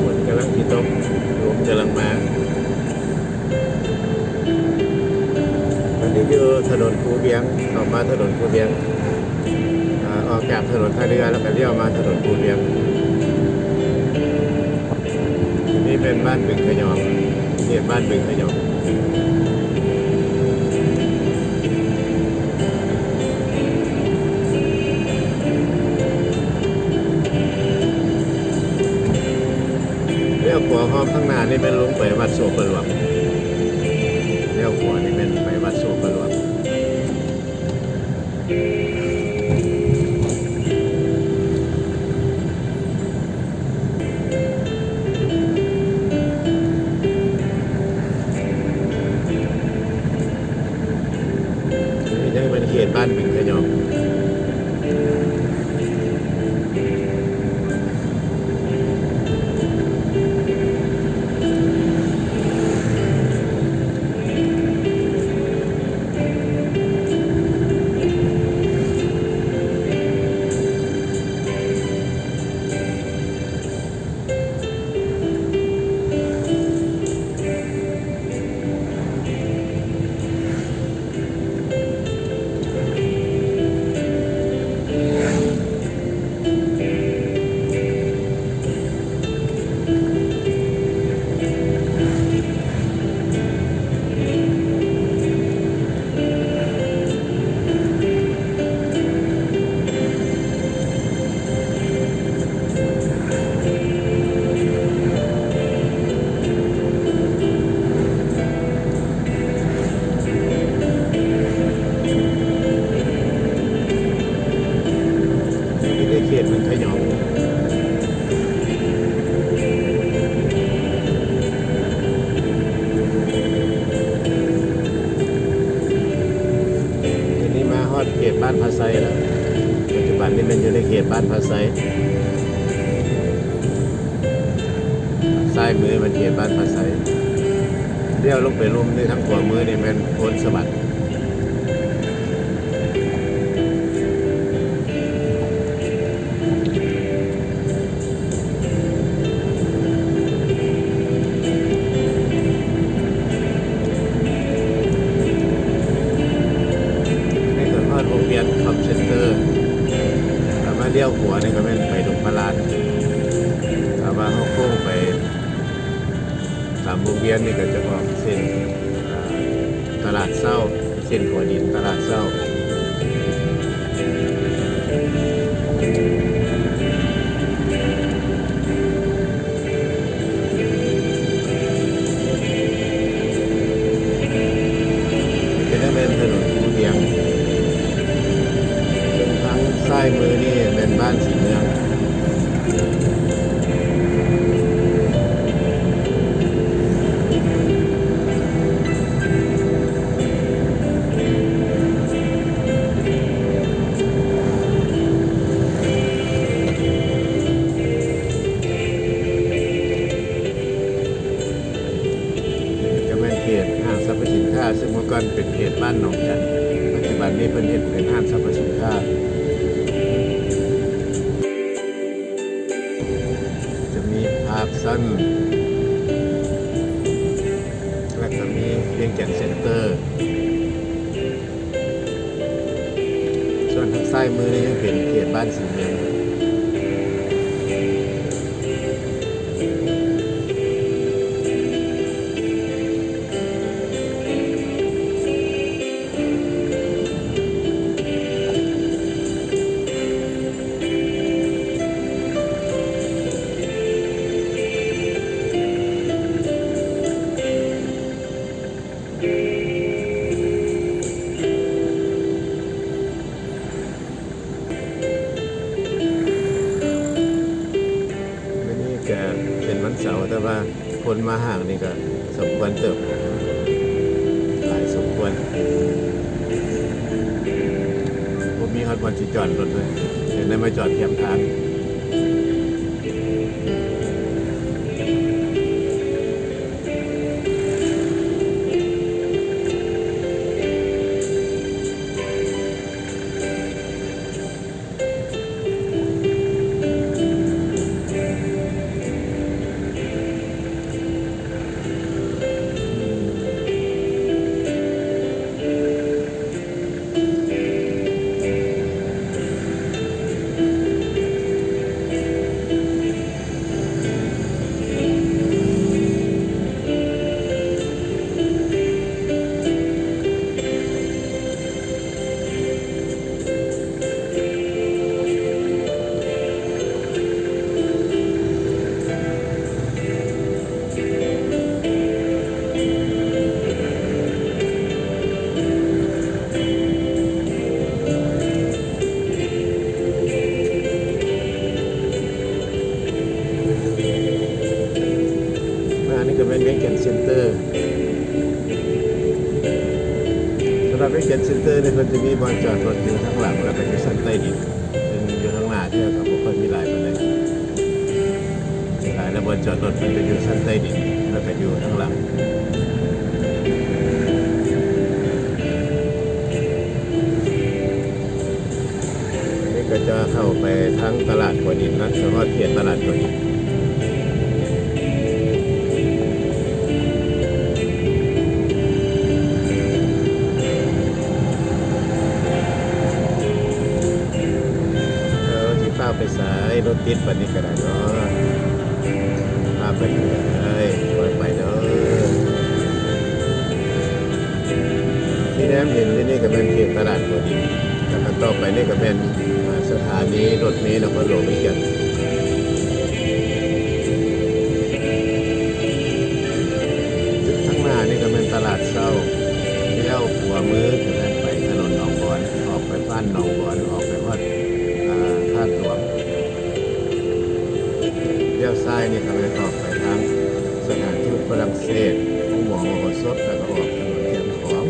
ຝົນກຳລັງຊິຕົກ ລົມກຳລັງມາ. ຕອນນີ້ຢູ່ຖະໜົນພູວຽງ, ເຂົ້າມາຖະໜົນພູວຽງ, ອາ, ອອກຈາກຖະໜົນທ່າເຮືອ ແລ້ວກໍລ້ຽວມາຖະໜົນພູວຽງ. ນີ້ແມ່ນບ້ານບຶງຂະຫຍອງ, ເຂດບ້ານບຶງຂະຫຍອງ. ລ້ຽວຂວາຮອບຂ້າງໜ້ານີ້ແມ່ນລົງໄປວັດໂສພະຫຼວງ, ລ້ຽວຂວານີ້ແມ່ນໄປວັດໂສພະຫຼວງ. ນີ້ຍັງເປັນເຂດບ້ານບຶງຂະຫຍອງ. ນີ້ ພາໄຊ, ຊ້າຍມືແມ່ນເຂດບ້ານພາໄຊ, ລ້ຽວລົງໄປລຸ່ມນີ້ ທາງຂວາມືນີ້ແມ່ນໂພນສະຫວັນ. ນີ້ກໍຮອດວົງວຽນຄອມເຊັນເຕີ, ຖ້າມາລ້ຽວຂວານີ້ກໍແມ່ນໄປດົງພະລານ, ຖ້າວ່າເຮົາໂຄ້ງໄປຕາມວົງວຽນນີ້ກໍຈະອອກເສັ້ນ ອ່າ ຕະຫຼາດເຊົ້າ, ເສັ້ນຂົວດິນຕະຫຼາດເຊົ້າ. ເປັນ ແມ່ນຖະໜົນຄູວຽງ, ເຊິ່ງທາງຊ້າຍມືນີ້ແມ່ນບ້ານສີເມືອງ. ນີ້ກໍແມ່ນເຂດຫ້າງສັບພະສິນຄ້າ, ເຊິ່ງເມື່ອກ່ອນເປັນເຂດບ້ານໜອງຈັນ, ປັດຈຸບັນນີ້ເພິ່ນເຮັດເປັນຫ້າງສັບພະສິນຄ້າ. ຈະມີພາກຊັນ ແລ້ວກໍມີວຽງຈັນເຊັນເຕີ. ສ່ວນທາງຊ້າຍມືນີ້ຍັງເປັນເຂດບ້ານສີເມືອງ. ມື້ນີ້ກະເປັນວັນເສົາ, ແຕ່ວ່າຄົນມາຫ້າງນີ້ກະສົມຄວນເຕີບ, ຫຼາຍສົມຄວນ. ບໍ່ມີຮອດບ່ອນຊິຈອດລົດເລີຍ, ເຫັນໄດ້ມາຈອດແຄມທາງ. ອັນນີ້ກໍແມ່ນວຽງຈັນເຊັນເຕີ. ສຳລັບວຽງຈັນເຊັນເຕີນີ້ ເພິ່ນຈະມີບ່ອນຈອດລົດຢູ່ທາງຫຼັງ ແລ້ວກໍຢູ່ຊັ້ນໃຕ້ດິນ, ເຊິ່ງຢູ່ທາງໜ້າເທື່ອກໍບໍ່ຄ່ອຍມີຫຼາຍປານໃດ. ຫຼາຍແລ້ວບ່ອນຈອດລົດມັນຈະຢູ່ຊັ້ນໃຕ້ດິນ ແລ້ວກໍຢູ່ທາງຫຼັງ. ອັນນີ້ກໍຈະເຂົ້າໄປທາງຕະຫຼາດຂົວດິນນະ, ສະເພາະເຂດຕະຫຼາດຂົວດິນ. ເອີ ຊິພາໄປໃສ? ລົດຕິດປານນີ້ກໍໄດ້ເນາະ. ພາໄປເລື້ອຍໆ ຄ່ອຍໄປເດີ. ທີ່ແນມເຫັນຢູ່ນີ້ກໍແມ່ນເຂດຕະຫຼາດຫົວດິນ, ແລ້ວກໍຕໍ່ໄປນີ້ກໍແມ່ນ ອ່າ ສະຖານີລົດເມນະຄອນຫຼວງວຽງຈັນ. ທາງໜ້ານີ້ກໍແມ່ນຕະຫຼາດເຊົ້າ, ລ້ຽວຂວາມືກໍແມ່ນໄປຖະໜົນໜອງບອນ, ອອກໄປບ້ານໜອງບອນ, ອອກໄປຮອດ ອ່າ ທາດຫຼວງ. ລ້ຽວຊ້າຍນີ້ກໍແມ່ນອອກໄປທາງສະຖານທູດຝຣັ່ງເສດ, ໂຮງໝໍມະໂຫສົດ, ແລ້ວກໍອອກຖະໜົນແຄມຂອງ,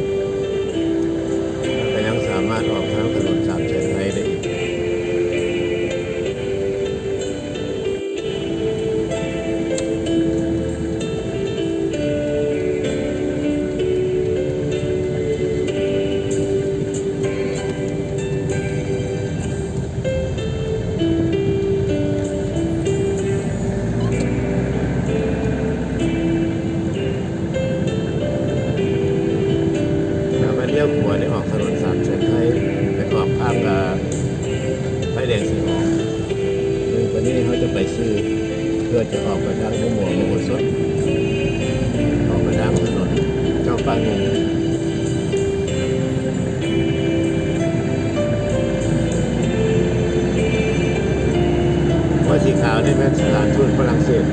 ແລ້ວກໍຍັງສາມາດອອກທາງຖະໜົນສາມແສນໄຮໄດ້ອີກ. ໄປຊື່ ເພື່ອຈະອອກໄປທາງໂຮງໝໍມະໂຫສົດ ອອກໄປທາງຖະໜົນເຈົ້າຟ້າງຸ່ມ. ຫົວສີຂາວນີ້ແມ່ນສະຖານທູດຝຣັ່ງເສດ.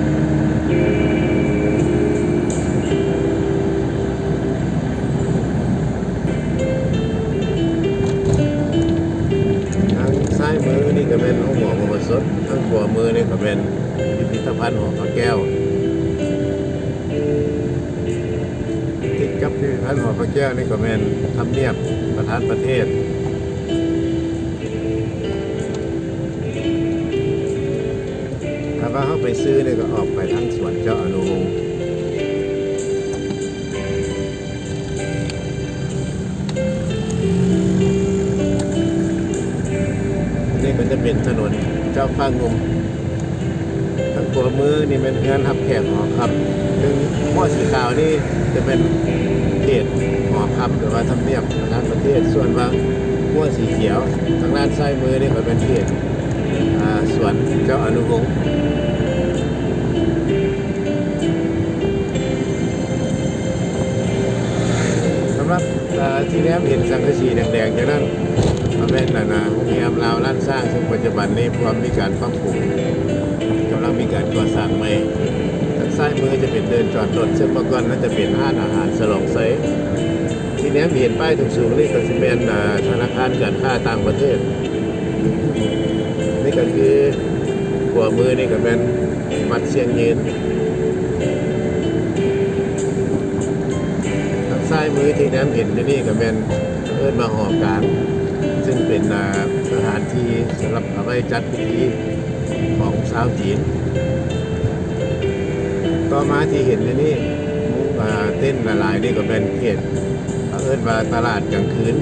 ທາງຊ້າຍມືນີ້ກໍແມ່ນໂຮງໝໍມະໂຫສົດ, ທາງຂວາມືນີ້ກໍແມ່ນພິພິທະພັນຫໍພະແກ້ວ. ຕິດກັບພິພິທະພັນຫໍພະແກ້ວນີ້ກໍແມ່ນທຳນຽບປະທານປະເທດ. ຖ້າວ່າເຮົາໄປຊື່ນີ້ກໍອອກໄປທາງສວນເຈົ້າອະນຸວົງ. ນີ້ກໍຈະເປັນຖະໜົນເຈົ້າຟ້າງຸ່ມ. ທາງຂວາມືນີ້ແມ່ນເຮືອນຮັບແຂກຫໍຄຳ, ເຊິ່ງຮົ້ວສີຂາວນີ້ຈະເປັນເຂດຫໍຄຳ ຫຼືວ່າທຳນຽບປະທານປະເທດ, ສ່ວນວ່າຮົ້ວສີຂຽວທາງດ້ານຊ້າຍມືນີ້ກໍເປັນເຂດ ອາ ສວນເຈົ້າອະນຸວົງ. ສຳລັບ ເອີ ທີ່ແນມເຫັນສັງກະສີແດງໆ ຢູ່ນັ້ນ ກໍແມ່ນ ອັນນາ ໂຮງແຮມລາວລ້ານຊ້າງ ເຊິ່ງປັດຈຸບັນນີ້ພວມມີການປັບປຸງ ກຳລັງມີການກໍ່ສ້າງໃໝ່. ທາງຊ້າຍມືຈະເປັນເດີ່ນຈອດລົດ ເຊິ່ງເມື່ອກ່ອນນັ້ນຈະເປັນຮ້ານອາຫານສະຫຼອງໄຊ. ທີ່ແນມເຫັນປ້າຍສູງໆ ນີ້ກໍຊິແມ່ນ ເອີ ທະນາຄານການຄ້າຕ່າງປະເທດ. ນີ້ກໍຄື ຂວາມືນີ້ກໍແມ່ນວັດຊຽງຍືນ. ທາງຊ້າຍມືທີ່ແນມເຫັນຢູ່ນີ້ກໍແມ່ນເອີ້ນວ່າຫໍກາງ ເຊິ່ງເປັນ ອາ ສະຖານທີ່ສຳລັບເອົາໄວ້ຈັດພິທີຂອງຊາວຈີນ. ຕໍ່ມາທີ່ເຫັນຢູ່ນີ້ ອາ ເຕັນຫຼາຍໆ ນີ້ກໍແມ່ນເຂດ ເຂົາເອີ້ນວ່າຕະຫຼາດກາງຄືນ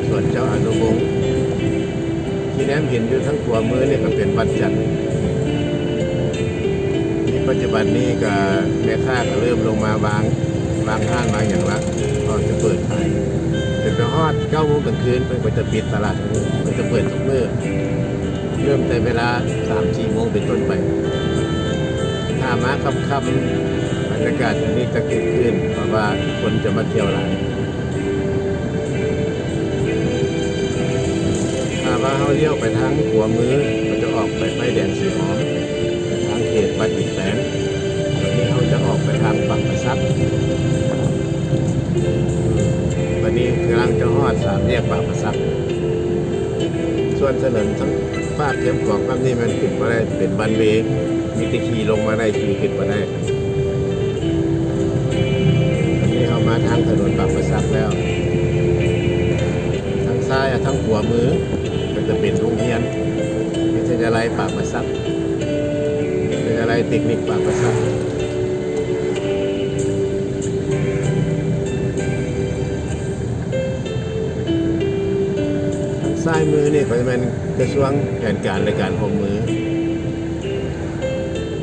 ສວນເຈົ້າອະນຸວົງ. ທີ່ແນມເຫັນຢູ່ທາງຂວາມືນີ້ກໍເປັນວັດຈັນ. ໃນປັດຈຸບັນນີ້ກໍແມ່ຄ້າກໍເລີ່ມລົງມາວາງ ວາງຮ້ານວາງຫຍັງລະ ກໍຈະເປີດຂາຍ ຈົນໄປຮອດເກົ້າໂມງກາງຄືນ ເພິ່ນກໍຈະປິດຕະຫຼາດ, ເພິ່ນຈະເປີດທຸກມື້ ເລີ່ມແຕ່ເວລາສາມສີ່ໂມງເປັນຕົ້ນໄປ. ຖ້າມາຄ່ຳໆ ບັນຍາກາດແບບນີ້ຈະຄຶກຄື້ນ ເພາະວ່າຄົນຈະມາທ່ຽວຫຼາຍ. ຖ້າວ່າເຮົາລ້ຽວໄປທາງຂວາມື ກໍຈະອອກໄປໄຟແດງສີຫອມ ໄປທາງເຂດວັດອິນແປງ. ຕອນນີ້ເຮົາຈະອອກໄປທາງປາກປະສັກ. ບັດນີ້ກຳລັງຈະຮອດສາມແຍກປາກປະສັກ. ສ່ວນຖະໜົນທາງຟາກແຄມຂອງຝັ່ງນີ້ແມ່ນຂຶ້ນບໍ່ໄດ້, ເປັນວັນເວ, ມີແຕ່ຂີ່ລົງມາໄດ້, ຂີ່ຂຶ້ນບໍ່ໄດ້. ອັນນີ້ເຮົາມາທາງຖະໜົນປາກປະສັກແລ້ວ. ທາງຊ້າຍ ທາງຂວາມືກໍຈະເປັນໂຮງຮຽນວິທະຍາໄລປາກປະສັກ, ວິທະຍາໄລເຕັກນິກປາກປະສັກ. ທາງຊ້າຍມືນີ້ກໍຈະແມ່ນກະຊວງແຜນການ ແລະ ການຮ່ວມມື.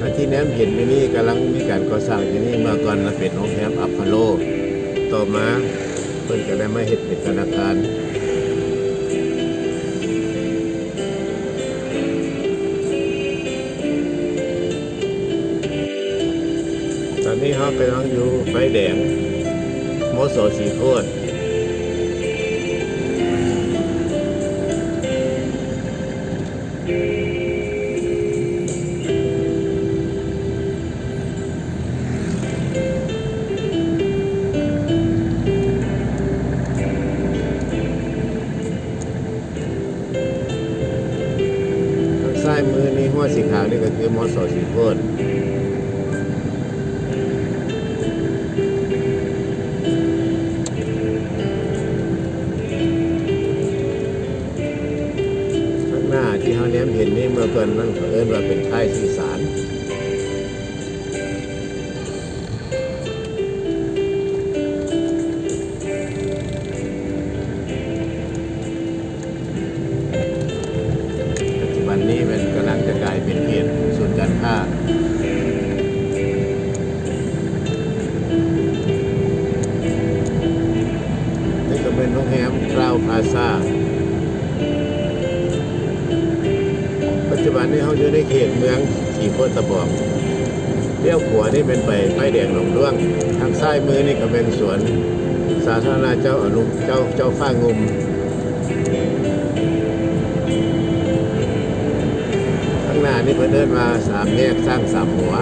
ອັນທີ່ແນມເຫັນຢູ່ນີ້ກຳລັງມີການກໍ່ສ້າງຢູ່ນີ້, ເມື່ອກ່ອນນະເປັນໂຮງແຮມອັບພາໂລ, ຕໍ່ມາເພິ່ນກໍໄດ້ມາເຮັດເປັນທະນາຄານ. ຕອນນີ້ເຮົາກຳລັງຢູ່ໄຟແດງ ມສ ສີໂຄດ. ທາງຊ້າຍມືນີ້ ຮົ້ວສີຂາວນີ້ກໍຄື ມສ ສີໂຄດ. ຂ້າງໜ້າທີ່ເຮົາແນມເຫັນນີ້ ເມື່ອກ່ອນນັ້ນເຂົາເອີ້ນວ່າເປັນຄ້າຍສື່ສານ. ປັດຈຸບັນນີ້ແມ່ນກຳລັງຈະກາຍເປັນເຂດສູນການຄ້າ. ນີ້ກໍແມ່ນໂຮງແຮມ Crowne Plaza. ປັດຈຸບັນ ນີ້ເຮົາຢູ່ໃນເຂດເມືອງສີໂຄດຕະບອງ. ລ້ຽວຂວານີ້ແມ່ນໄປໄຟແດງໜອງດ້ວງ, ທາງຊ້າຍມືນີ້ກໍແມ່ນສວນສາທາລະນະເຈົ້າອະນຸ ເຈົ້າ ເຈົ້າຟ້າງຸ່ມ. ຂ້າງໜ້ານີ້ເພິ່ນເອີ້ນວ່າສາມແຍກຊ້າງສາມຫົວ.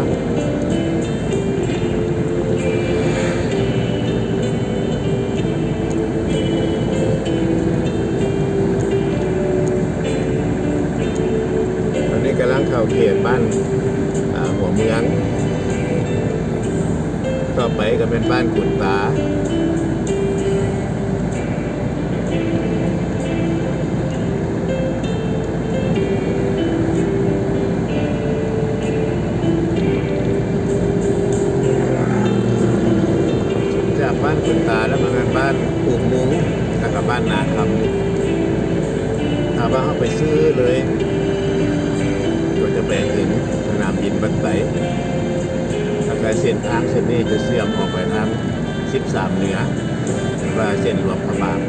ຕອນນີ້ກຳລັງເຂົ້າເຂດບ້ານ ອາ ຫົວເມືອງ, ຕໍ່ໄປກໍແມ່ນບ້ານຂຸນຕາ. ຈາກບ້ານຂຸນຕາແລ້ວ ມັນແມ່ນບ້ານອຸໂມງ ແລ້ວກໍບ້ານນາຄຳ. ຖ້າວ່າເຮົາໄປຊື່ເລີຍ ກໍຈະໄປເຖິງສະໜາມບິນວັດໄຕ, ແລ້ວກໍເສັ້ນທາງເສັ້ນນີ້ຈະເຊື່ອມອອກໄປທາງສິບສາມເໜືອ ຫຼືວ່າເສັ້ນຫຼວງພະບາງ.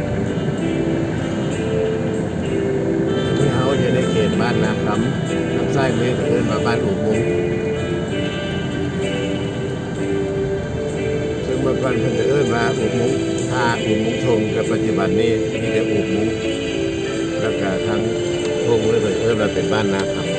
ທີ່ເຮົາຢູ່ໃນເຂດບ້ານນາຄຳ, ທາງຊ້າຍມືເຂົາເອີ້ນວ່າບ້ານອຸໂມງ, ເຊິ່ງເມື່ອກ່ອນເພິ່ນຈະເອີ້ນວ່າອຸໂມງທ່າ, ອຸໂມງທົ່ງ, ແຕ່ປັດຈຸບັນນີ້ມີແຕ່ອຸໂມງ, ແລ້ວກະທາງທົ່ງເພິ່ນເອີ້ນວ່າເປັນບ້ານນາຄຳ.